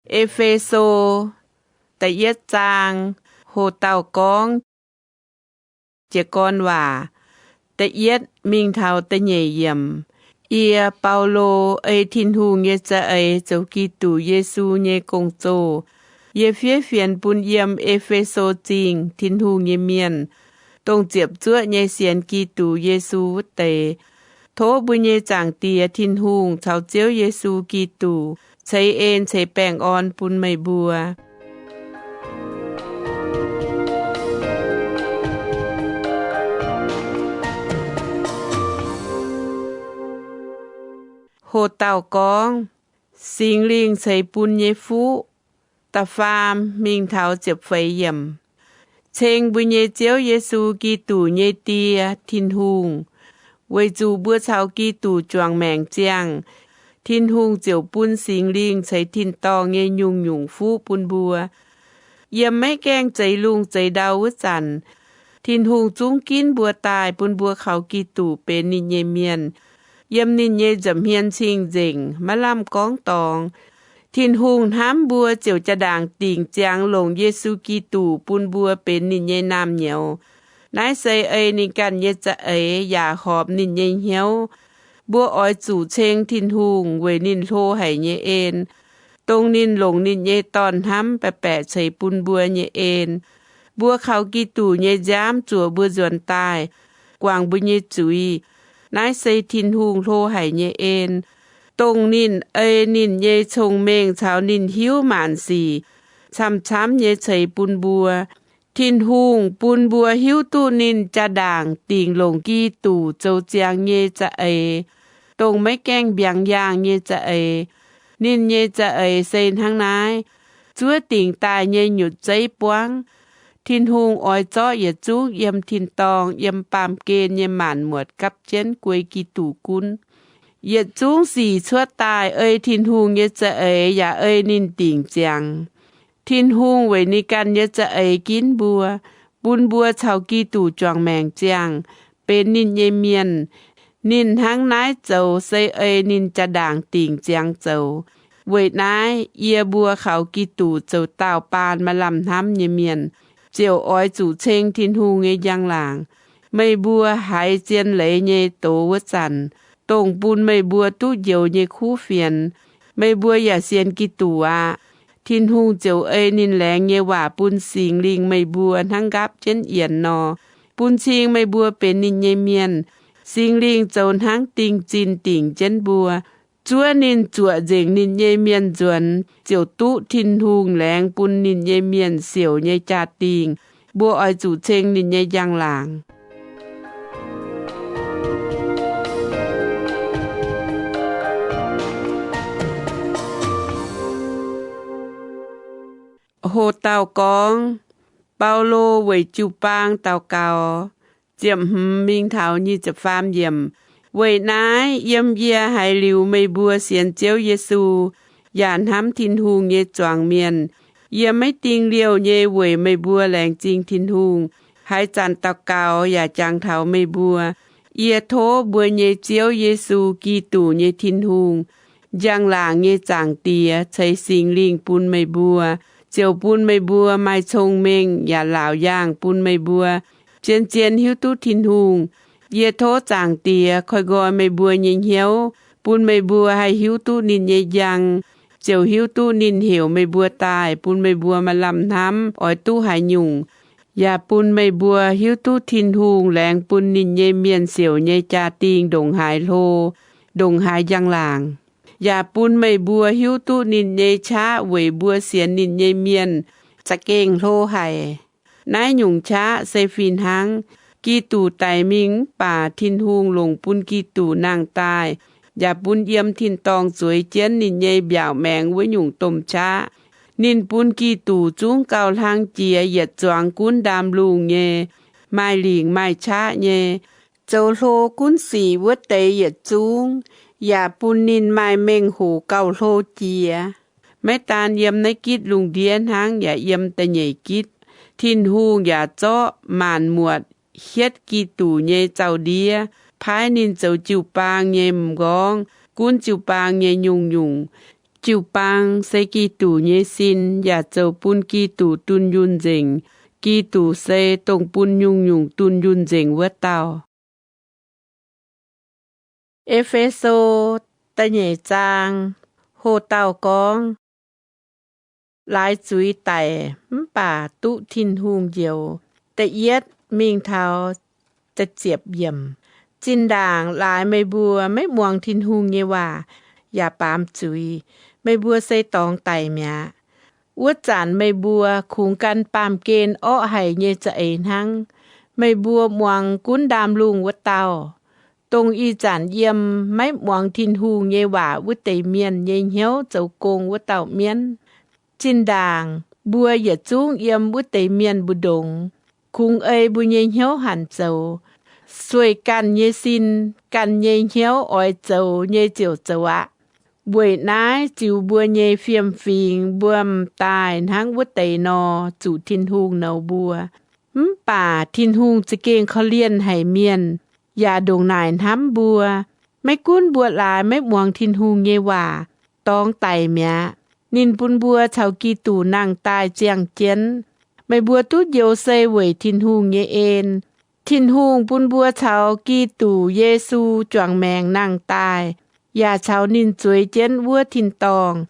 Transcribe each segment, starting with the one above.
E^fe^so da'yietv zaang. Ho dauh gorngv, jiez gorn waac da'yietv mingh taux da'nyeic yiemc. Yie, Baulo, ei Tin-Hungh nyei za'eix zoux Giduc Yesu nyei gong-zoh. Yie fiev fienx bun yiem E^fe^so Zingh Tin-Hungh nyei mienh, dongh ziepc zuoqv nyei sienx Giduc Yesu wuov deix. Tov mbuo nyei Zaangc Diex Tin-Hungh caux Ziouv Yesu Giduc ceix en ceix baengh orn bun meih mbuo. Ho dauh gorngv, Singx Lingh ceix bun nyei fuqv. Da'faam mingh taux ziepc feix yiemc. Ceng mbuo nyei Ziouv Yesu Giduc nyei Die, Tin-Hungh, weic zuqc mbuo caux Giduc juangc maengc ziangh, Tin-Hungh ziouc bun Singx Lingh ceix tin-dorngh nyei nyungc-nyungc fuqv bun mbuo. Yiem maiv gaengh zeix lungh zeix ndau wuov zanc, Tin-Hungh zungv ginv mbuo daaih bun mbuo kaux Giduc benx ninh nyei mienh. Yiem ninh nyei nza'hmien cing-nzengc, maiv lamh gorngv dorngx, Tin-Hungh hnamv mbuo ziouc jaa-ndaangc dingc ziangx longc Yesu Giduc bun mbuo benx ninh nyei naamh nyouz. Naaiv se ei ninh ganh nyei za'eix yaac horpc ninh nyei hnyouv. Mbuo oix zuqc ceng Tin-Hungh weic ninh hlo haic nyei en, dongh ninh longc ninh nyei Dorn hnamv baeqc baeqc ceix bun mbuo nyei en. Mbuo kaux Giduc nyei nziaamv zuoqc mbuo nzuonx daaih, guangc mbuo nyei zuiz. Naaiv se Tin-Hungh hlo haic nyei en, dongh ninh ei ninh nyei cong-mengh caux ninh hiuv maanc sic camv-camv nyei ceix bun mbuo. Tin-Hungh bun mbuo hiuv duqv ninh jaa-ndaangc dingc longc Giduc zoux ziangx nyei za'eix, dongh maiv gaengh mbiaangx yaangh nyei za'eix. Ninh nyei za'eix se hnangv naaiv. Zuov dingc daaih nyei nyutc zeiv buangv. Tin-Hungh oix zorqv yietc zungv yiem tin-dorngh, yiem baamh gen nyei maanc muotc gapv jienv guei Giduc gunv. Yietc zungv sic cuotv daaih ei Tin-Hungh nyei za'eix yaac ei ninh dingc ziangx. Tin-Hungh weic ninh ganh nyei za'eix ginv mbuo, bun mbuo caux Giduc juangc maengc ziangh, benx ninh nyei mienh. Ninh hnangv naaiv zoux se ei ninh jaa-ndaangc dingc ziangx zoux. Weic naaiv yie mbuo kaux Giduc zoux daauh baan maaih lamh hnamv nyei mienh, ziouc oix zuqc ceng Tin-Hungh nyei njang-laangc. Meih mbuo haiz zien leiz nyei doz wuov zanc, dongh bun meih mbuo duqv njoux nyei kuv fienx, meih mbuo yaac sienx Giduc aqv. Tin-Hungh ziouc ei ninh laengz nyei waac bun Singx Lingh meih mbuo hnangv nqaapv jienv yienx nor, bun cing meih mbuo benx ninh nyei mienh. Singx Lingh zoux hnangv dingh zinh dingc jienv mbuo. Zuov ninh zuoqc nzengc ninh nyei mienh nzuonx, ziouc duqv Tin-Hungh laengz bun ninh nyei mienh siouc nyei jaa-dingh. Mbuo oix zuqc ceng ninh nyei njang-laangc. Ho dauh gorngv, Baulo weic jiu-baang daux gaux. Ziepc hmz mingh taux nyic ziepc faam yiemc. Weic naaiv, yiem yie haiz liuz meih mbuo sienx Ziouv Yesu yaac hnamv Tin-Hungh nyei zuangx mienh, yie maiv dingh liouh nyei weic meih mbuo laengz zingh Tin-Hungh, haaix zanc daux gaux yaac jangx taux meih mbuo. Yie tov mbuo nyei Ziouv Yesu Giduc nyei Tin-Hungh, njang-laangc nyei Zaangc Diex ceix Singx Lingh bun meih mbuo, ziouc bun meih mbuo maaih cong-mengh yaac laauc yaangh bun meih mbuo zien-zien hiuv duqv Tin-Hungh. Yie tov Zaangc Diex koi nqoi meih mbuo nyei hnyouv, bun meih mbuo haih hiuv duqv ninh nyei njang, ziouc hiuv duqv ninh heuc meih mbuo daaih bun meih mbuo maaih lamh hnamv oix duqv haaix nyungc, yaac bun meih mbuo hiuv duqv Tin-Hungh laengz bun ninh nyei mienh siouc nyei jaa-dingh ndongc haaix hlo, ndongc haaix njang-laangc. Yaac bun meih mbuo hiuv duqv ninh nyei qaqv weic mbuo sienx ninh nyei mienh za'gengh hlo haic. Naaiv nyungc qaqv se fih hnangv. Giduc daic mingh mv baac Tin-Hungh longc bun Giduc nangh daaih, yaac bun yiem tin-dorngh zueiz jienv ninh nyei mbiaauc maengx wuov nyungc domh qaqv. Ninh bun Giduc zungv gauh hlang jiex yietc zuangx gunv ndaamv-lungh nyei, maaih lingc maaih qaqv nyei, zoux hlo gunv sic wuov deix yietc zungv, yaac bun ninh maaih mengh hoc gauh hlo jiex. Maiv daan yiem naaiv gitv lungh ndiev hnangv, yaac yiem da'nyeic gitv, Tin-Hungh yaac zorqv maanc muotc hietv Giduc nyei zaux-ndiev, paaiv ninh zoux jiu-baang nyei m'nqorngv, gunv jiu-baang nyei nyungc-nyungc. Jiu-baang se Giduc nyei sin, yaac zoux bun Giduc dunh yunh nzengc. Giduc se dongh bun nyungc-nyungc dunh yunh nzengc wuov dauh. E^fe^so da'nyeic zaang. Ho dauh gorngv, laaix zuiz daic mv baac duqv Tin-Hungh njoux. Da'yietv mingh taux da'ziepc yiemc. Zinh ndaangc laaix meih mbuo maiv muangx Tin-Hungh nyei waac yaac baamz zuiz, meih mbuo se dorngx daic mi'aqv. Wuov zanc meih mbuo kungx gan baamh gen orqv haic nyei za'eix hnangv. Meih mbuo muangx gunv ndaamv-lungh wuov dauh, dongh ih zanc yiem maiv muangx Tin-Hungh nyei waac wuov deix mienh nyei hnyouv zoux gong wuov dauh mienv. Zinh ndaangc mbuo yietc zungv yiem wuov deix mienh mbu'ndongx, kungx ei mbuo nyei hnyouv hanc zoux. Sueih ganh nyei sin, ganh nyei hnyouv oix zoux nyei ziouc zoux aqv. Weic naaiv ziux mbuo nyei fiem-fingx mbuo m'daaih hnangv wuov deix nor, zuqc Tin-Hungh nouz mbuo. Mv baac Tin-Hungh za'gengh korv-lienh haic mienh, yaac ndongc naaic hnamv mbuo. Maiv gunv mbuo laaix maiv muangx Tin-Hungh nyei waac, dorngx daic mi'aqv, ninh bun mbuo caux Giduc nangh daaih ziangh jienv. Meih mbuo duqv njoux se weic Tin-Hungh nyei en. Tin-Hungh bun mbuo caux Giduc Yesu juangc maengc nangh daaih, yaac caux ninh zueiz jienv wuov tin-dorngh.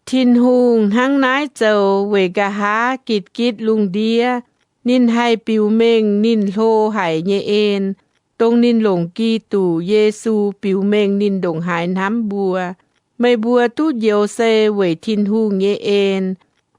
Tin-Hungh hnangv naaiv zoux weic nqa'haav gitv-gitv lungh ndiev ninh haih biux mengh ninh hlo haic nyei en, dongh ninh longc Giduc Yesu biux mengh ninh ndongc haaix hnamv mbuo. Meih mbuo duqv njoux se weic Tin-Hungh nyei en,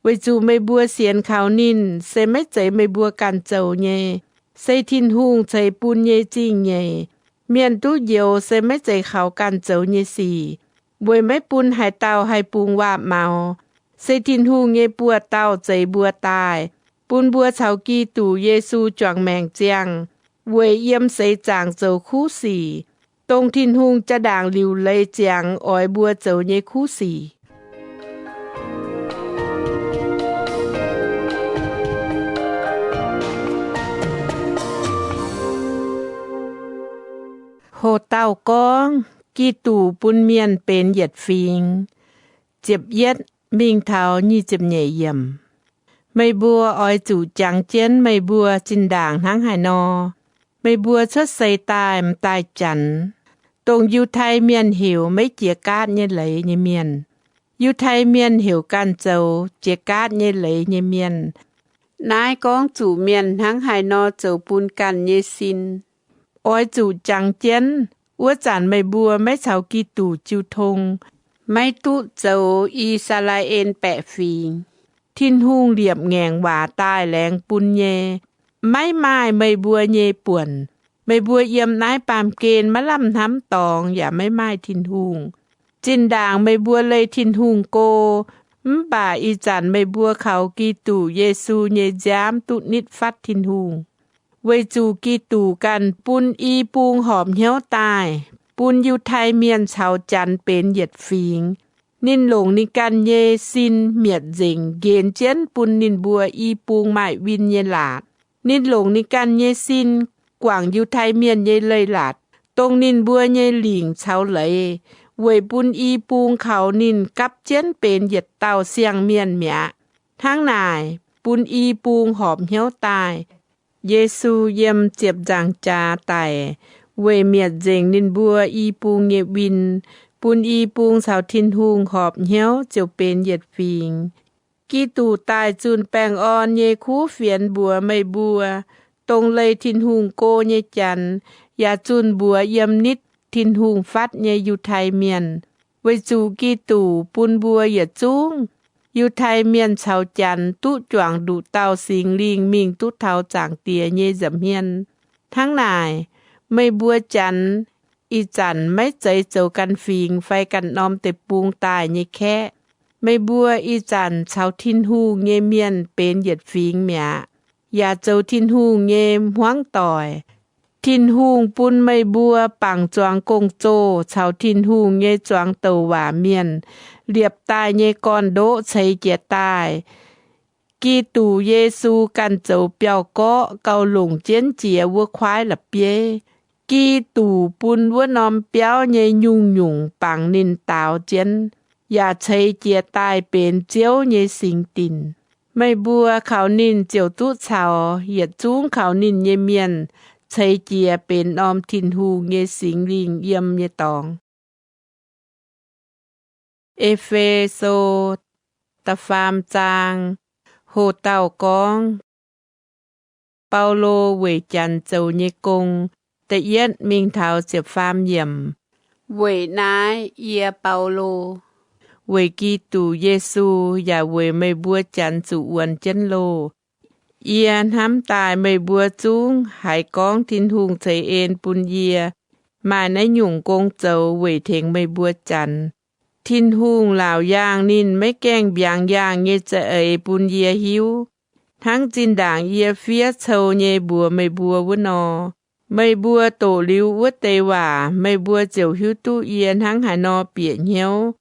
weic zuqc meih mbuo sienx kaux ninh se maiv zeiz meih mbuo ganh zoux nyei. Se Tin-Hungh ceix bun nyei zingh nyeic. Mienh duqv njoux se maiv zeiz kaux ganh zoux nyei sic, weic maiv bun haaix dauh haih bungx waac-maux. Se Tin-Hungh nyei buoz-dauh zeix mbuo daaih, bun mbuo caux Giduc Yesu juangc maengc ziangh, weic yiem seix zaangc zoux kuv sic, dongh Tin-Hungh jaa-ndaangc liuc leiz ziangx oix mbuo zoux nyei kuv sic. Ho dauh gorngv, Giduc bun mienh benx yietc fingx. Ziepc yietv mingh taux nyic ziepc nyeic yiemc. Meih mbuo oix zuqc jangx jienv meih mbuo zinh ndaangc hnangv haaix nor. Meih mbuo cuotv seix daaih m'daaih Janx, dongh Yiutai Mienh heuc maiv jiex gaatv nyei leiz nyei mienh. Yiutai Mienh heuc ganh zoux jiex gaatv nyei leiz nyei mienh. Naaiv gorngv zuqc mienh hnangv haaix nor zoux bun ganh nyei sin. Oix zuqc jangx jienv, wuov zanc meih mbuo maiv caux Giduc jiu tong, maiv duqv zoux I^saa^laa^en Baeqc Fingx. Tin-Hungh liepc ngaengc waac daaih laengz bun nyei, maiv maaih meih mbuo nyei buonc. Meih mbuo yiem naaiv baamh gen maiv lamh hnamv dorngx yaac maiv maaih Tin-Hungh. Zinh ndaangc meih mbuo leih Tin-Hungh go, mv baac ih zanc meih mbuo kaux Giduc Yesu nyei nziaamv duqv nitv fatv Tin-Hungh. Weic zuqc Giduc ganh bun i bung horpc hnyouv daaih, bun Yiutai Mienh caux Janx benx yietc fingx. Ninh longc ninh ganh nyei sin mietc nzengc nqenx jienv bun ninh mbuo i bung maaih win nyei laatc. Ninh longc ninh ganh nyei sin guangc Yiutai Mienh nyei leiz-latc, dongh ninh mbuo nyei lingc caux leiz, weic bun i bung kaux ninh gapv jienv benx yietc dauh siang-mienh mi'aqv. Hnangv naaic, bun i bung horpc hnyouv daaih. Yesu yiem ziepc nzaangc jaax daic, weic mietc nzengc ninh mbuo i bung nyei win, bun i bung caux Tin-Hungh horpc hnyouv ziouc benx yietc fingx. Giduc daaih zunh baengh orn nyei kuv fienx mbuox meih mbuo, dongh leih Tin-Hungh go nyei Janx, yaac zunh mbuox yiem nitv Tin-Hungh fatv nyei Yiutai Mienh. Weic zuqc Giduc bun mbuo yietc zungv, Yiutai Mienh caux Janx, duqv juangc nduqc dauh Singx Lingh mingh duqv taux Zaangc Diex nyei nza'hmien. Hnangv naaic, meih mbuo Janx ih zanc maiv zeiz zoux ganh fingx fai ganh norm deic-bung daaih nyei kaeqv. Meih mbuo ih zanc caux Tin-Hungh nyei mienh benx yietc fingx mi'aqv, yaac zoux Tin-Hungh nyei hmuangv doic. Tin-Hungh bun meih mbuo bangc zuangx gong-zoh caux Tin-Hungh nyei zuangx douc waac mienh liepc daaih nyei gorn-ndoqv ceix jiez daaih. Giduc Yesu ganh zoux biauv-gorqv gauh longc jienv jiex wuov kuaaiv la'bieiv. Giduc bun wuov norm biauv nyei nyungc-nyungc bangc ninh daaux jienv. yaac ceix jiez daaih benx Ziouv nyei singx dinc. Meih mbuo kaux ninh ziouc duqv caux yietc zungv kaux ninh nyei mienh ceix jiez benx norm Tin-Hungh nyei Singx Lingh yiem nyei dorngx. E^fe^so da'faam zaang. Hoc dauh gorngv. Baulo weic Janx zoux nyei gong. Da'yietv mingh taux ziepc faam yiemc. Weic naaiv yie, Baulo, weic Giduc Yesu yaac weic meih mbuo Janx zuqc wuonx jienv loh, yie hnamv daaih meih mbuo zungv haiz gorngv Tin-Hungh ceix en bun yie maaih naaiv nyungc gong zoux weic tengx meih mbuo Janx. Tin-Hungh laauc yaangh ninh maiv gaengh mbiaangx yaangh nyei za'eix bun yie hiuv, hnangv zinh ndaangc yie fiev cou nyei mbuox meih mbuo wuov nor. Meih mbuo doqc liuz wuov deix waac, meih mbuo ziouc hiuv duqv yie hnangv haaix nor bieqc hnyouv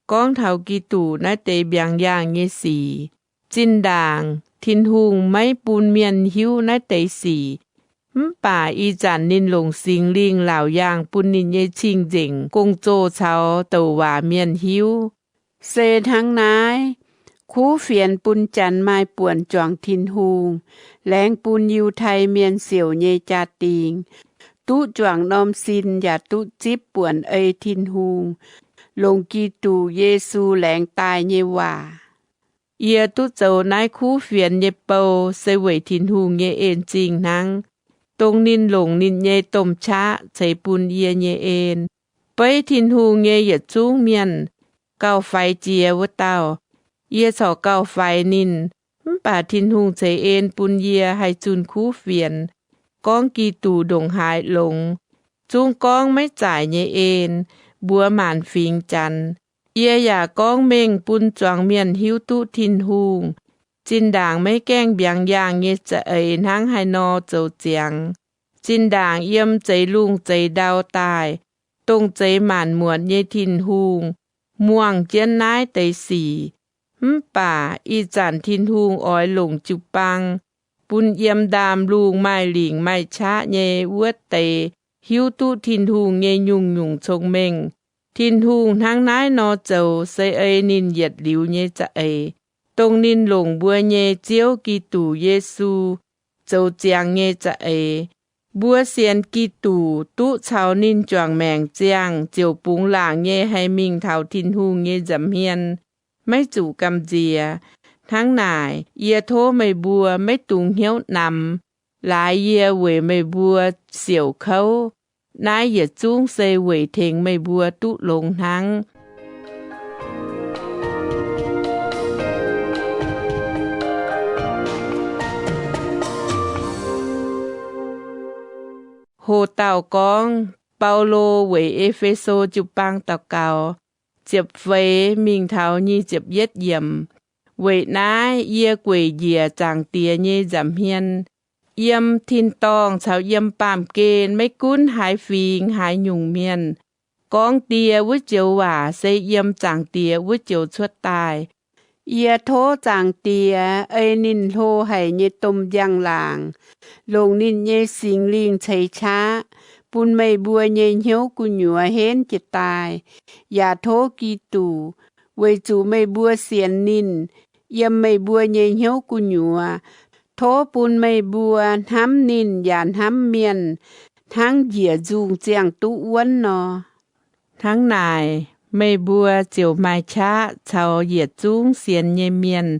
gorngv taux Giduc naaiv deix mbiaangx yaangh nyei sic. Zinh ndaangc Tin-Hungh maiv bun mienh hiuv naaiv deix sic, mv baac ih zanc ninh longc Singx Lingh laauc yaangh bun ninh nyei cing-nzengc gong-zoh caux douc waac mienh hiuv. Se hnangv naaiv, kuv fienx bun Janx maaih buonc juangc Tin-Hungh, laengz bun Yiutai Mienh siouc nyei jaa-dingh, duqv juangc norm sin yaac duqv zipv buonc ei Tin-Hungh, longc Giduc Yesu laengz daaih nyei waac. Yie duqv zoux naaiv kuv fienx nyei bou se weic Tin-Hungh nyei en-zingh hnangv, dongh ninh longc ninh nyei domh qaqv ceix bun yie nyei en. Beiv Tin-Hungh nyei yietc zungv mienh, gauh faix jiex wuov dauh, yie corc gauh faix ninh. Mv baac Tin-Hungh ceix en bun yie haih zunh kuv fienx, gorngv Giduc ndongc haaix longx, zungv gorngv maiv zaaic nyei en, mbuox maanc fingx Janx. Yie yaac gorngv mengh bun zuangx mienh hiuv duqv Tin-Hungh zinh ndaangc maiv gaengh mbiaangx yaangh nyei za'eix hnangv haaix nor zoux ziangx. Zinh ndaangc yiem zeix lungh zeix ndau daaih, dongh zeix maanc muotc nyei Tin-Hungh muangh jienv naaiv deix sic. Mv baac ih zanc Tin-Hungh oix longc jiu-baang bun yiem ndaamv-lungh maaih lingc maaih qaqv nyei wuov deix hiuv duqv Tin-Hungh nyei nyungc-nyungc cong-mengh. Tin-Hungh hnangv naaiv nor zoux se ei ninh yietc liuz nyei za'eix, dongh ninh longc mbuo nyei Ziouv Giduc Yesu zoux ziangx nyei za'eix. Mbuo sienx Giduc duqv caux ninh juangc maengc ziangh ziouc bungx laangc nyei haih mingh taux Tin-Hungh nyei nza'hmien, maiv zuqc gamh nziex. Hnangv naaic, yie tov meih mbuo maiv dungx hnyouv namx, laaix yie weic meih mbuo siouc kouv. Naaiv yietc zungv se weic tengx meih mbuo duqv longx hnangv. Hoc dauh gorngv. Baulo weic E^fe^so jiu-baang daux gaux. Ziepc feix mingh taux nyic ziepc yietv yiemc. Weic naaiv yie gueic njiec Zaangc Diex nyei nza'hmien, yiem tin-dorngh caux yiem baamh gen maiv gunv haaix fingx haaix nyungc mienh, gorngv Die wuov joux waac se yiem Zaangc Diex wuov joux cuotv daaih. Yie tov Zaangc Diex ei ninh hlo haic nyei domh njang-laangc, longc ninh nyei Singx Lingh ceix qaqv bun meih mbuo nyei hnyouv gu'nyuoz henv jiez daaih, yaac tov Giduc, weic zuqc meih mbuo sienx ninh, yiem meih mbuo nyei hnyouv gu'nyuoz, tov bun meih mbuo hnamv ninh yaac hnamv mienh hnangv njiec nzungh ziangh duqv wuonv nor. Hnangv naaic, meih mbuo ziouc maaih qaqv caux yietc zungv sienx nyei mienh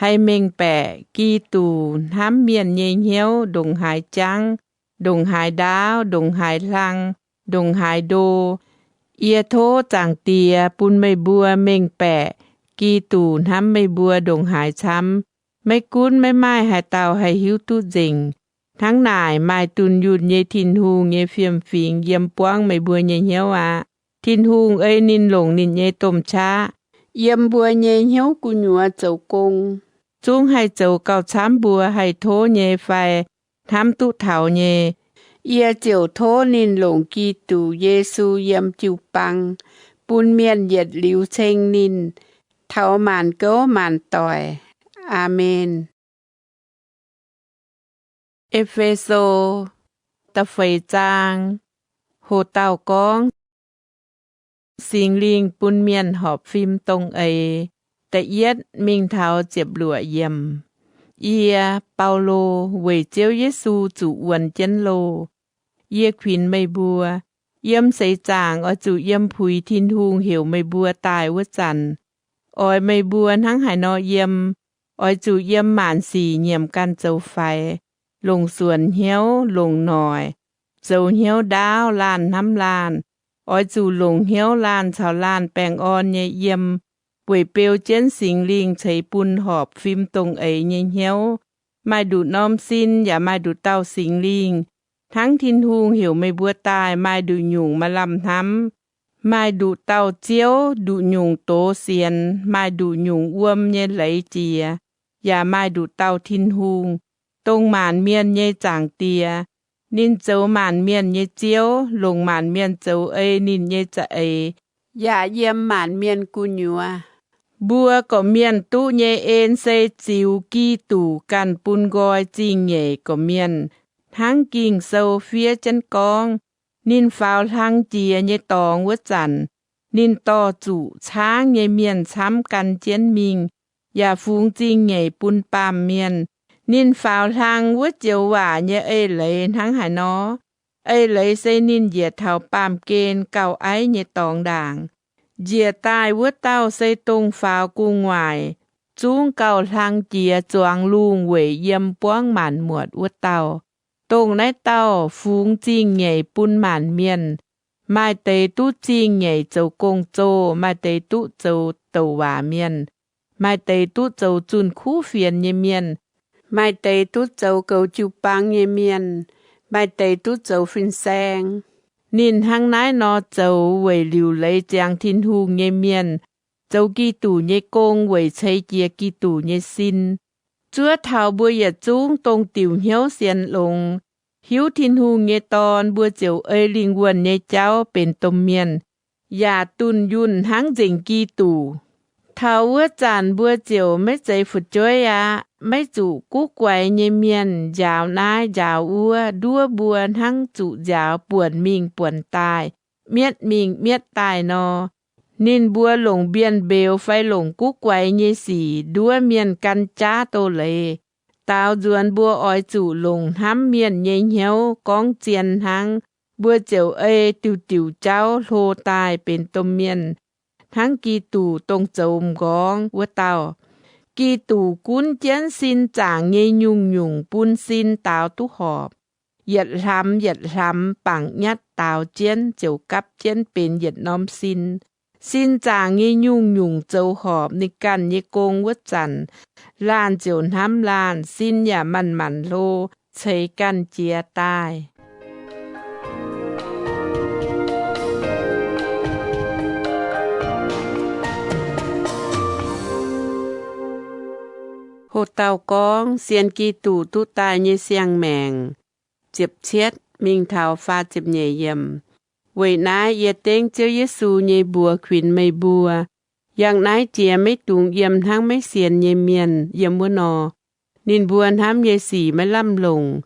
haih mengh baeqc Giduc hnamv mienh nyei hnyouv ndongc haaix jangv, ndongc haaix ndaauv, ndongc haaix hlang, ndongc haaix ndo. Yie tov Zaangc Diex bun meih mbuo mengh baeqc Giduc hnamv meih mbuo ndongc haaix camv. Maiv gunv maiv maaih haaix dauh haih hiuv duqv nzengc. Hnangv naaic, maaih dunh yunh nyei Tin-Hungh nyei fiem-fingx yiem buangv meih mbuo nyei hnyouv aqv. Tin-Hungh ei ninh longc ninh nyei domh qaqv yiem mbuo nyei hnyouv gu'nyuoz zoux gong, zungv haih zoux gauh camv mbuo haih tov nyei fai hnamv duqv taux nyei. Yie ziouc tov ninh longc Giduc Yesu yiem jiu-baang bun mienh yietc liuz ceng ninh taux maanc gouv maanc doic. Aamen. E^fe^so da'feix zaang. Hoc dauh gorngv. Singx Lingh bun mienh horpc fim dongh eix. Da'yietv mingh taux ziepc luoqc yiemc. Yie, Baulo, weic Ziouv Yesu zuqc wuonx jienv loh. Yie kuinx meih mbuo, yiem seix zaangc oix zuqc yiem puix Tin-Hungh heuc meih mbuo daaih wuov zanc, oix meih mbuo hnangv haaix nor yiem. Oix zuqc yiem maanc sic nyiemc ganh zoux faix, longc suonc hnyouv, longc noic, zoux hnyouv ndaauv laanh hnamv laanh. Oix zuqc longc hnyouv laanh caux laanh baengh orn nyei yiem, weic beu jienv Singx Lingh ceix bun horpc fim dongh eix nyei hnyouv. Maaih nduqc norm sin yaac maaih nduqc dauh Singx Lingh. Hnangv Tin-Hungh heuc meih mbuo daaih maaih nduqc nyungc maaih lamh hnamv, maaih nduqc dauh Ziouv, nduqc nyungc doz sienx, maaih nduqc nyungc wuom nyei leiz jiex, yaac maaih nduqc dauh Tin-Hungh, dongh maanc mienh nyei Zaangc Diex. Ninh zoux maanc mienh nyei Ziouv, longc maanc mienh zoux ei ninh nyei za'eix, yaac yiem maanc mienh gu'nyuoz. Mbuo gorqv-mienh duqv nyei en se ziux Giduc ganh bun nqoi zingh nyeic gorqv-mienh, hnangv Ging-Sou fiev jienv gorngv, Ninh faaux hlang jiex nyei dorngx wuov zanc, ninh dorh zuqc caangv nyei mienh camv gan jienv mingh, yaac fungx zingh nyeic bun baamh mienh. Ninh faaux hlang wuov joux waac nyei eix-leiz hnangv haaix nor? Eix-leiz se ninh njiec taux baamh gen gauh aiv nyei dorngx ndaangc. Njiec daaih wuov dauh se dongh faaux gu'nguaaic, zungv gauh hlang jiex zuangx lungh weic yiem buangv maanc muotc wuov dauh. Dongh naaiv dauh fungx zingh nyeic bun maanc mienh. Maaih deix duqv zingh nyeic zoux gong-zoh, maaih deix duqv zoux douc waac mienh, maaih deix duqv zoux zunh kuv fienx nyei mienh, maaih deix duqv zoux goux jiu-baang nyei mienh, maaih deix duqv zoux fin-saeng. Ninh hnangv naaiv nor zoux weic liuc leiz ziangx Tin-Hungh nyei mienh, zoux Giduc nyei gong weic ceix jiez Giduc nyei sin. Zuov taux mbuo yietc zungv dongh diuc hnyouv sienx longx, hiuv Tin-Hungh nyei Dorn, mbuo ziouc ei lingh wuonh nyei jauv benx domh mienh, yaac dunh yunh hnangv nzengc Giduc. Taux wuov zanc mbuo ziouc maiv zeiz fu'jueiv aqv, maiv zuqc guv guaix nyei mienh njaaux naaiv njaaux wuov, nduov mbuo hnangv zuqc njaaux buonc mingh buonc daaih, mietv mingh mietv daaih nor. Ninh mbuo longc mbienv mbeux fai longc guv guaix nyei sic nduov mienh gan jaav doz-leiz. Daaux nzuonx mbuo oix zuqc longc hnamv mienh nyei hnyouv gorngv zien hnangv, mbuo ziouc ei diuc diuc jauv hlo daaih benx domh mienh, hnangv Giduc dongh zoux m'nqorngv wuov dauh. Giduc gunv jienv sin zaangc nyei nyungc-nyungc bun sin daaux duqv horpc. Yietc hlamx yietc hlamx bangc nyatv daaux jienv ziouc gapv jienv benx yietc norm sin. Sin zaangc nyei nyungc-nyungc zoux horpc ninh ganh nyei gong wuov zanc, laanh ziouc hnamv laanh, sin yaac manc-manc hlo, ceix ganh jiez daaih. Ho dauh gorngv sienx Giduc duqv daaih nyei siang-maengc, ziepc cietv mingh taux faah ziepc nyeic yiem. Weic naaiv yie dengv Ziouv Yesu nyei mbuox kuinx meih mbuo, yangh naaiv jiex maiv dungx yiem hnangv maiv sienx nyei mienh yiem wuov nor. Ninh mbuo hnamv nyei sic maiv lamh longc.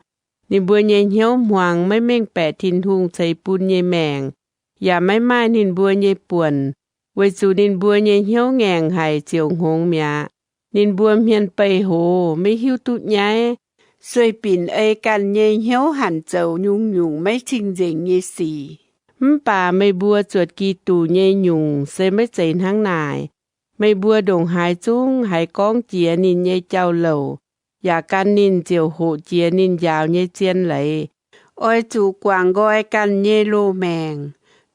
Ninh mbuo nyei hnyouv hmuangx maiv mengh baeqc Tin-Hungh ceix bun nyei maengc, yaac maiv maaih ninh mbuo nyei buonc, weic zuqc ninh mbuo nyei hnyouv ngaengc haic ziouc hngongx mi'aqv. Ninh mbuo hmien beih hoz, maiv hiuv duqv nyaiv, sueih binc ei ganh nyei hnyouv hanc zoux nyungc-nyungc maiv cing-nzengc nyei sic. Mv baac meih mbuo zuotc Giduc nyei nyungc se maiv zeiz hnangv naaic. Meih mbuo ndongc haaix zungv haiz gorngv jiex ninh nyei jauv-louc, yaac gan ninh ziouc hoqc jiex ninh njaaux nyei zien leiz. Oix zuqc guangc nqoi ganh nyei loz-maengc,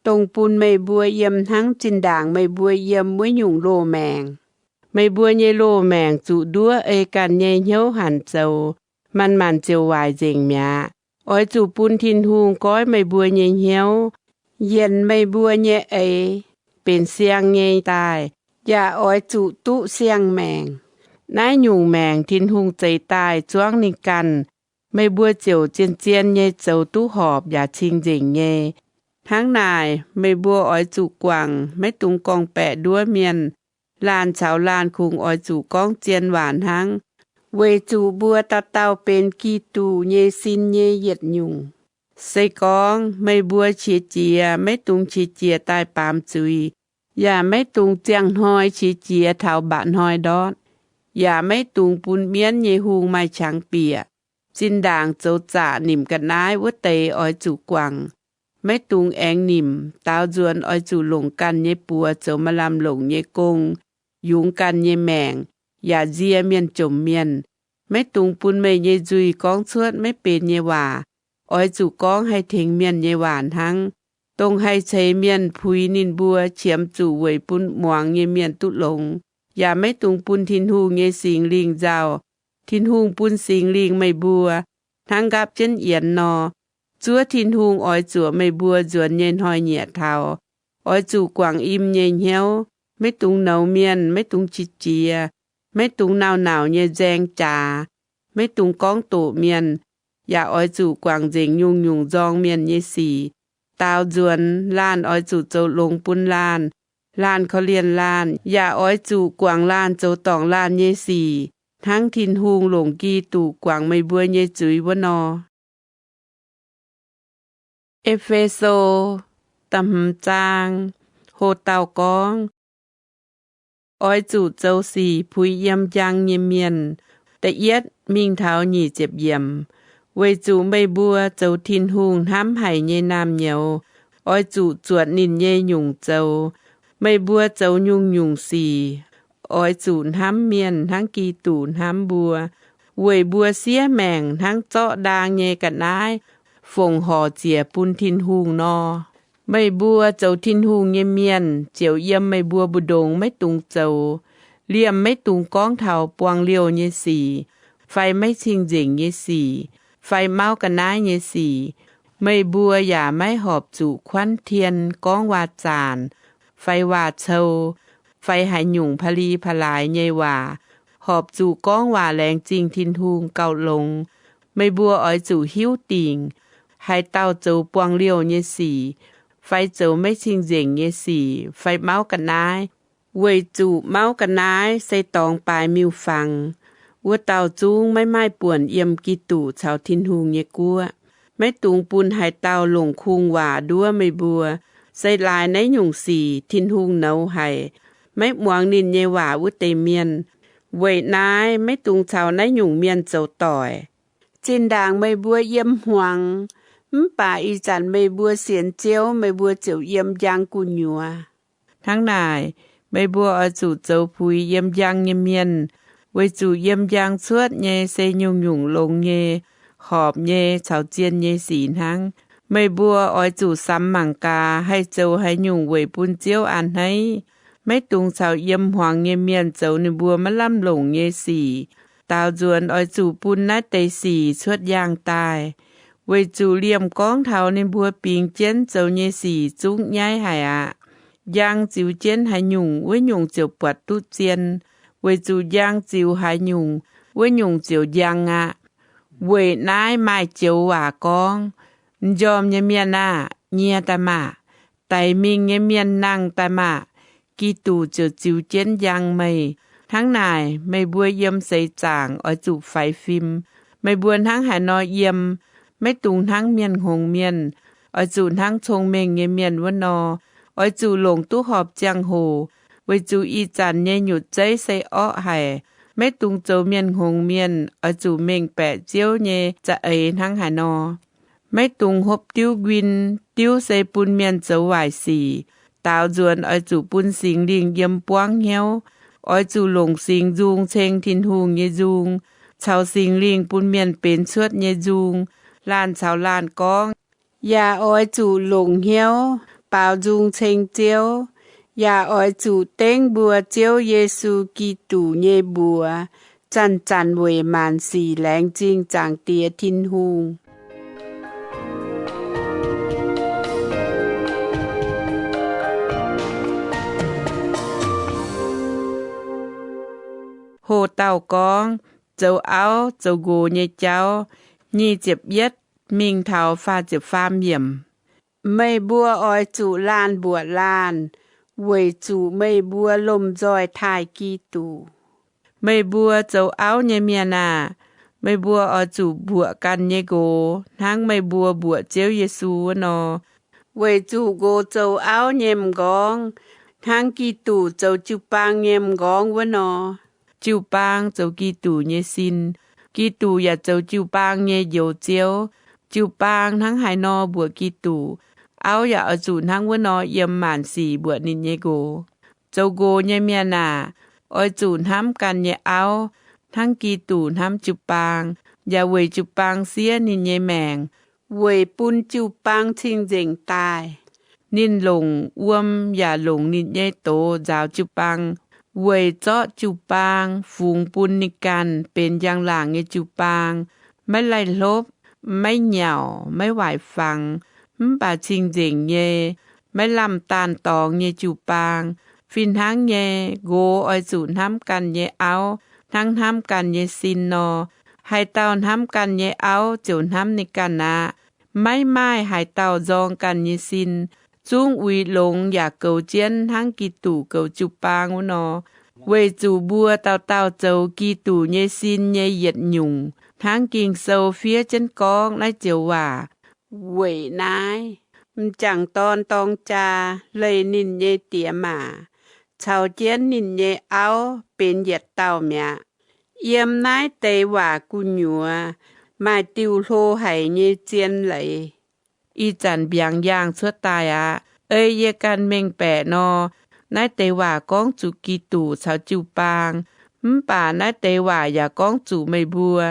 dongh bun meih mbuo yiem hnangv zinh ndaangc meih mbuo yiem wuov nyungc loz-maengc. Meih mbuo nyei loz-maengc zuqc nduov ei ganh nyei hnyouv hanc zoux, manc-manc ziouc waaic nzengc mi'aqv. Oix zuqc bun Tin-Hungh goiv meih mbuo nyei hnyouv, yienc meih mbuo nyei eix, benx siang nyei daaih, yaac oix zuqc duqv siang-maengc. Naaiv nyungc maengc Tin-Hungh zeix daaih zuangv ninh ganh. Meih mbuo ziouc zien-zien nyei zoux duqv horpc yaac cing-nzengc nyei. Hnangv naaic, meih mbuo oix zuqc guangc, maiv dungx gorngv-baeqc nduov mienh. Laanh caux laanh kungx oix zuqc gorngv zien waac hnangv, weic zuqc mbuo dauh dauh benx Giduc nyei sin nyei yietc nyungc. Se gorngv meih mbuo qiex jiez, maiv dungx qiex jiez daaih baamz zuiz, yaac maiv dungx ziangh hnoi qiex jiez taux mba'hnoi ndortv, yaac maiv dungx bun mienv nyei hungh maaih qangx bieqc. Zinh ndaangc zoux zaqc nimc ga'naaiv wuov deix oix zuqc guangc. Maiv dungx aengx nimc. Daaux nzuonx oix zuqc longc ganh nyei buoz zoux maaih lamh longc nyei gong, yungz ganh nyei maengc, yaac nzie mienh jomc mienh. Maiv dungx bun meih nyei nzuih gorngv cuotv maiv benx nyei waac. Oix zuqc gorngv haih tengx mienh nyei waac hnangv, dongh haih ceix mienh puix ninh mbuo, qiemx zuqc weic bun muangx nyei mienh duqv longx. Yaac maiv dungx bun Tin-Hungh nyei Singx Lingh nzauh. Tin-Hungh bun Singx Lingh meih mbuo hnangv nqaapv jienv yienx nor. Zuov Tin-Hungh oix zuoqc meih mbuo nzuonx nyei hnoi-nyieqc taux, oix zuqc guangc im nyei hnyouv, maiv dungx nouz mienh, maiv dungx qiex jiez, maiv dungx nauc-nauc nyei nzaeng jaax, maiv dungx gorngv doqc mienh, yaac oix zuqc guangc nzengc nyungc-nyungc nzorng mienh nyei sic. Daaux nzuonx laanh oix zuqc zoux longx bun laanh. Laanh korv-lienh laanh, yaac oix zuqc guangc laanh zoux dorngc laanh nyei sic, hnangv Tin-Hungh longc Giduc guangc meih mbuo nyei zuiz wuov nor. E^fe^so da'hmz zaang. Ho dauh gorngv, oix zuqc zoux sic puix yiem njang nyei mienh. Da'yietv mingh taux nyic ziepc yiemc. Weic zuqc meih mbuo zoux Tin-Hungh hnamv haic nyei naamh nyouz, oix zuqc zuotc ninh nyei nyungc zoux. Meih mbuo zoux nyungc-nyungc sic, oix zuqc hnamv mienh hnangv Giduc hnamv mbuo, weic mbuo siev maengc hnangv zorqv ndaang nyei ga'naaiv fongc horc ziec bun Tin-Hungh nor. Meih mbuo zoux Tin-Hungh nyei mienh, ziouc yiem meih mbuo mbu'ndongx maiv dungx zoux. Liemh maiv dungx gorngv taux buangh liouh nyei sic, fai maiv cing-nzengc nyei sic, fai mauv ga'naaiv nyei sic. Meih mbuo yaac maiv horpc zuqc kuanv tien gorngv waac-zaanc, fai waac-cou, fai haaix nyungc pa'li pa'laaix nyei waac. Horpc zuqc gorngv waac laengz zingh Tin-Hungh gauh longx. Meih mbuo oix zuqc hiuv dingc, haaix dauh zoux buangh liouh nyei sic, fai zoux maiv cing-nzengc nyei sic, fai mauv ga'naaiv, weic zuqc mauv ga'naaiv se dorngx baaix miuc-fangx. Wuov dauh zungv maiv maaih buonc yiem Giduc caux Tin-Hungh nyei guoqv. Maiv dungx bun haaix dauh longc kungx-waac nduov meih mbuo. Se laaix naaiv nyungc sic Tin-Hungh nouz haic, maiv muangx ninh nyei waac wuov deix mienh. Weic naaiv maiv dungx caux naaiv nyungc mienh zoux doic. Zinh ndaangc meih mbuo yiem hmuangx, mv baac ih zanc meih mbuo sienx Ziouv, meih mbuo ziouc yiem njang gu'nyuoz. Hnangv naaic, meih mbuo oix zuqc zoux puix yiem njang nyei mienh, weic zuqc yiem njang cuotv nyei se nyungc-nyungc longx nyei, horpc nyei caux zien nyei sic hnangv. Meih mbuo oix zuqc samx mangc gaax haih zoux haaix nyungc weic bun Ziouv a'hneiv. Maiv dungx caux yiem hmuangx nyei mienh zoux ninh mbuo maiv lamh longc nyei sic. Daaux nzuonx oix zuqc bun naaiv deix sic cuotv njang daaih, weic zuqc liemh gorngv taux ninh mbuo bingx jienv zoux nyei sic zungv nyaiv haic aqv. Njang ziux jienv haaix nyungc, wuov nyungc ziouc buatc duqv zien, weic zuqc njang ziux haaix nyungc, wuov nyungc ziouc njang aqv. Weic naaiv maaih joux waac gorngv, M'njormh nyei mienh aah! Nyie daaih maah! Daic mingh nyei mienh nangh daaih maah! Giduc ziouc ziux jienv njang meih. Hnangv naaic, meih mbuo yiem seix zaangc oix zuqc faix fim. Meih mbuo hnangv haaix nor yiem, maiv dungx hnangv mienh hngongx mienh. Oix zuqc hnangv cong-mengh nyei mienh wuov nor, oix zuqc longc duqv horpc ziangh hoc, weic zuqc ih zanc nyei nyutc zeiv se orqv haic. Maiv dungx zoux mienh hngongx mienh. Oix zuqc mengh baeqc Ziouv nyei za'eix hnangv haaix nor. Maiv dungx hopv diuv nquin. Diuv se bun mienh zoux waaic sic. Daaux nzuonx oix zuqc bun Singx Lingh yiem buangv hnyouv. Oix zuqc longc singx nzung ceng Tin-Hungh nyei nzung, caux Singx Lingh bun mienh benx cuotv nyei nzung. Laanh caux laanh gorngv. Yaac oix zuqc longc hnyouv baaux nzung ceng Ziouv, yaac oix zuqc dengv mbuo Ziouv Yesu Giduc nyei mbuox zanc-zanc weic maanc sic laengz zingh Zaangc Diex Tin-Hungh. Hoh dauh gorngv, zoux auv zoux nqox nyei jauv, nyic ziepc yietv mingh taux faah ziepc faam yiemc. Meih mbuo oix zuqc laanh mbuoqc laanh, weic zuqc meih mbuo lomh nzoih taaih Giduc. Meih mbuo zoux auv nyei mienh aah! Meih mbuo oix zuqc mbuoqc ganh nyei nqox hnangv meih mbuo mbuoqc Ziouv Yesu wuov nor. Weic zuqc nqox zoux auv nyei m'nqorngv, hnangv Giduc zoux jiu-baang nyei m'nqorngv wuov nor. Jiu-baang zoux Giduc nyei sin. Giduc yaac zoux jiu-baang nyei Njoux Ziouv. Jiu-baang hnangv haaix nor mbuoqc Giduc, auv yaac oix zuqc hnangv wuov nor yiem maanc sic mbuoqc ninh nyei nqox. Zoux nqox nyei mienh aah! Oix zuqc hnamv ganh nyei auv, hnangv Giduc hnamv jiu-baang, yaac weic jiu-baang siev ninh nyei maengc, weic bun jiu-baang cing-nzengc daaih. Ninh longc wuom yaac longc ninh nyei doz nzaaux jiu-baang, weic zorqv jiu-baang fungx bun ninh ganh benx njang-laangc nyei jiu-baang, maiv laih hlopv, maiv nyauc, maiv waaic fangx, mv baac cing-nzengc nyei, maiv lamh daanh dorngx nyei jiu-baang. Fih hnangv nyei, nqox oix zuqc hnamv ganh nyei auv hnangv hnamv ganh nyei sin nor. Haaix dauh hnamv ganh nyei auv ziouc hnamv ninh ganh aqv. Maiv maaih haaix dauh nzorng ganh nyei sin, zungv uix longx yaac goux jienv hnangv Giduc goux jiu-baang wuov nor, weic zuqc mbuo dauh dauh zoux Giduc nyei sin nyei yietc nyungc, hnangv Ging-Sou fiev jienv gorngv naaiv joux waac. Weic naaiv, m'jangc dorn dorng jaa leih ninh nyei diex maac, caux jienv ninh nyei auv benx yietc dauh mi'aqv. Yiem naaiv deix waac gu'nyuoz maaih diuh hlo haic nyei zien leiz. Ih zanc mbiaangx yaangh cuotv daaih aqv. Ei yie ganh mengh baeqc nor, naaiv deix waac gorngv zuqc Giduc caux jiu-baang, mv baac naaiv deix waac yaac gorngv zuqc meih mbuo.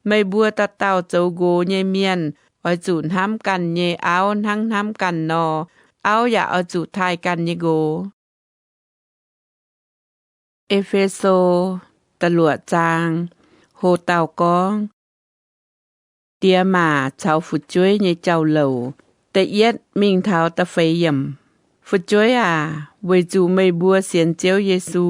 Meih mbuo dauh dauh zoux nqox nyei mienh oix zuqc hnamv ganh nyei auv hnangv hnamv ganh nor. Auv yaac oix zuqc taaih ganh nyei nqox. E^fe^so da'luoqc zaang. Ho dauh gorngv, Diex maac caux fu'jueiv nyei jauv-louc. Da'yietv mingh taux da'feix yiemc. Fu'jueiv aac, weic zuqc meih mbuo sienx Ziouv Yesu,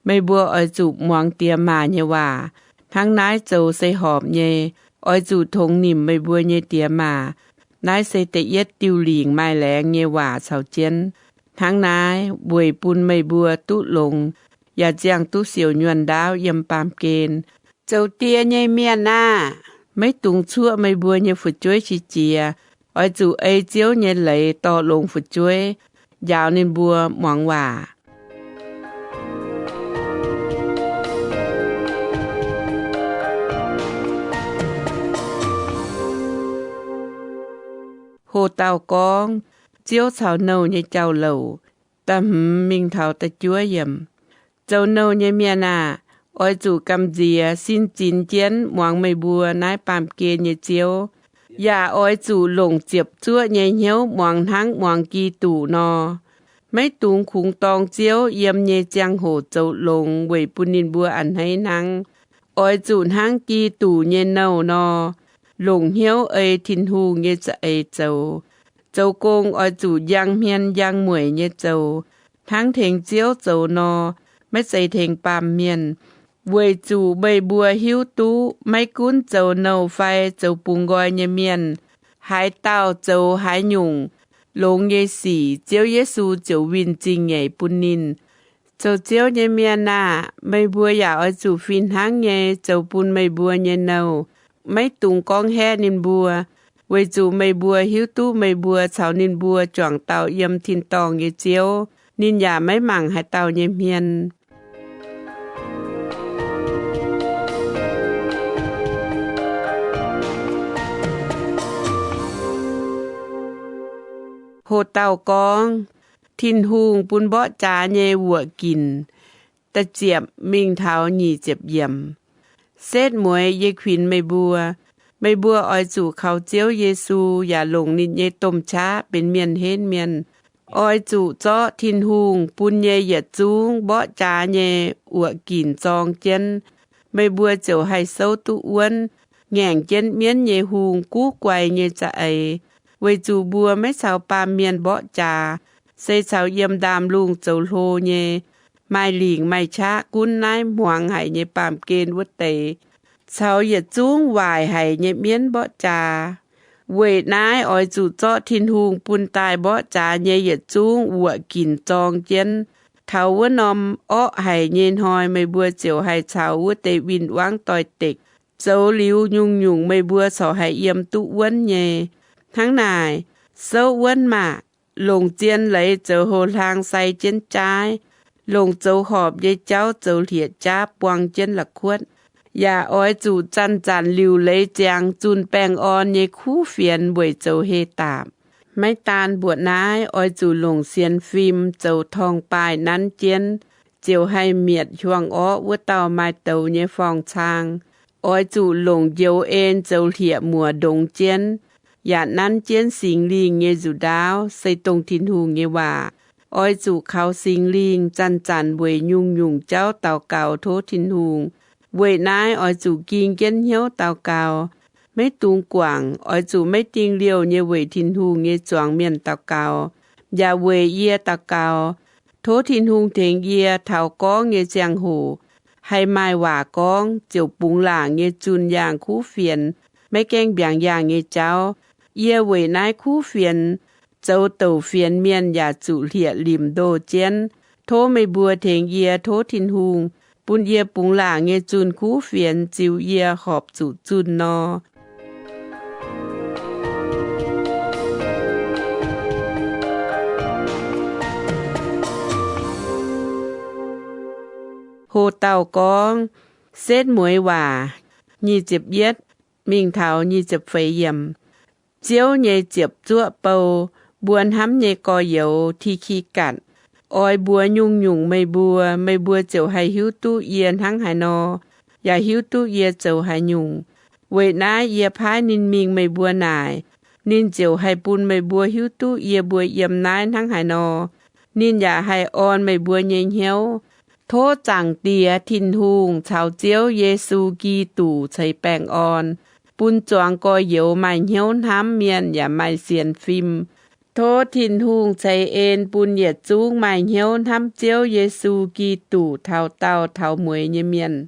meih mbuo oix zuqc muangx diex maac nyei waac. Hnangv naaiv zoux se horpc nyei. Oix zuqc tongx nimc meih mbuo nyei diex maac. Naaiv se da'yietv diuh lingc maaih laengz nyei waac caux jienv. Hnangv naaiv weic bun meih mbuo duqv longx, yaac ziangh duqv siouc nyuonh ndaauv yiem baamh gen. Zoux die nyei mienh aah! Maiv dungx cuoqv meih mbuo nyei fu'jueiv qiex jiez. Oix zuqc ei Ziouv nyei leiz dorh longx fu'jueiv, njaaux ninh mbuo muangx waac. Ho dauh gorngv, Ziouv caux nouh nyei jauv-louc. Da'hmz mingh taux da'juov yiemc. Zoux nouh nyei mienh aah! Oix zuqc gamh nziex sin zinx jienv muangx meih mbuo naaiv baamh gen nyei Ziouv, yaac oix zuqc longc ziepc zuoqv nyei hnyouv muangx hnangv muangx Giduc nor. Maiv dungx kungx dorng Ziouv yiem nyei ziangh hoc zoux longx weic bun ninh mbuo a'hneiv hnangv. Oix zuqc hnangv Giduc nyei nouh nor, longc hnyouv ei Tin-Hungh nyei za'eix zoux, zoux gong oix zuqc njang hmien njang mueic nyei zoux, hnangv tengx Ziouv zoux nor, maiv zeiz tengx baamh mienh. Weic zuqc meih mbuo hiuv duqv maiv gunv zoux nouh fai zoux bungx nqoi nyei mienh, haaix dauh zoux haaix nyungc longx nyei sic, Ziouv Yesu ziouc winh zingh nyeic bun ninh. Zoux Ziouv nyei mienh aah! Meih mbuo yaac oix zuqc fih hnangv nyei zoux bun meih mbuo nyei nouh. Maiv dungx gorngv haeqv ninh mbuo, weic zuqc meih mbuo hiuv duqv meih mbuo caux ninh mbuo juangc dauh yiem tin-dorngh nyei Ziouv. Ninh yaac maiv mangc haaix dauh nyei hmien. Ho dauh gorngv, Tin-Hungh bun mborqv jaax nyei wuoqc ginc. Da'ziepc mingh taux nyic ziepc yiemc. Setv mueiz yie kuinx meih mbuo, meih mbuo oix zuqc kaux Ziouv Yesu yaac longc ninh nyei domh qaqv benx mienh henv mienh. Oix zuqc zorqv Tin-Hungh bun nyei yietc zungv mborqv jaax nyei wuoqc ginc zorng jienv, meih mbuo ziouc haih souv duqv wuonv, ngaengc jienv mienv nyei hungh guv guaix nyei za'eix. Weic zuqc mbuo maiv caux baamh mienh mborqv jaax, se caux yiem ndaamv-lungh zoux hlo nyei, maaih lingc maaih qaqv gunv naaiv hmuangx haic nyei baamh gen wuov deix, caux yietc zungv waaic haic nyei mienv mborqv jaax. Weic naaiv oix zuqc zorqv Tin-Hungh bun daaih mborqv jaax nyei yietc zungv wuoqc ginc zorng jienv. Taux wuov norm orqv haic nyei hnoi meih mbuo ziouc haih caux wuov deix win-wangv doix-dekc Zoux liuz nyungc-nyungc meih mbuo corc haih yiem duqv wuonv nyei. Hnangv naaic, souv wuonv maah! Longc zien leiz zoux houx-hlaang sai jienv jaaiv, longc zoux horpc nyei jauv zoux hlieqv-jaav buang jienv la'kuotv. Yaac oix zuqc zanc-zanc liuc leiz ziangx zunh baengh orn nyei kuv fienx weic zoux heh daapc. Maiv daan mbuoqc naaiv, oix zuqc longc sienx fim zoux torngv-baaih nanv jienv ziouc haih mietc hiuang orqv wuov dauh maaih douz nyei forng-cang. Oix zuqc longc njoux en zoux hlieqv-muoc ndongx jienv, yaac nanv jienv Singx Lingh nyei nzuqc ndaauv, se dongh Tin-Hungh nyei waac. Oix zuqc kaux Singx Lingh zanc-zanc weic nyungc-nyungc jauv daux gaux tov Tin-Hungh. Weic naaiv oix zuqc ging jienv hnyouv daux gaux, maiv dungx guangc. Oix zuqc maiv dingh liouh nyei weic Tin-Hungh nyei zuangx mienh daux gaux, yaac weic yie daux gaux, tov Tin-Hungh tengx yie taux gorngv nyei ziangh hoc haih maaih waac gorngv, ziouc bungx laangc nyei zunh yaangh kuv fienx, maiv gaengh mbiaangx yaangh nyei jauv. Yie weic naaiv kuv fienx zoux douc fienx mienh yaac zuqc hlieqv-limc ndoh jienv. Tov meih mbuo tengx yie tov Tin-Hungh bun yie bungx laangc nyei zunh kuv fienx ziux yie horpc zuqc zunh nor. Ho dauh gorngv, setv mueiz waac, nyic ziepc yietv mingh taux nyic ziepc feix yiemc. Ziouv nyei ziepc zuoqv bou, mbuo hnamv nyei gorx-youz Ti^ki^gatc, oix mbuox nyungc-nyungc meih mbuo, meih mbuo ziouc haih hiuv duqv yie hnangv haaix nor, yaac hiuv duqv yie zoux haaix nyungc. Weic naaiv yie paaiv ninh mingh meih mbuo naaic, ninh ziouc haih bun meih mbuo hiuv duqv yie mbuo yiem naaiv hnangv haaix nor. Ninh yaac haih orn meih mbuo nyei hnyouv. Tov Zaangc Diex Tin-Hungh caux Ziouv Yesu Giduc ceix baengh orn, bun zuangx gorx-youz maaih hnyouv hnamv mienh yaac maaih sienx fim. Tov Tin-Hungh ceix en bun yietc zungv maaih hnyouv hnamv Ziouv Yesu Giduc taux daauh taux mueiz nyei mienh.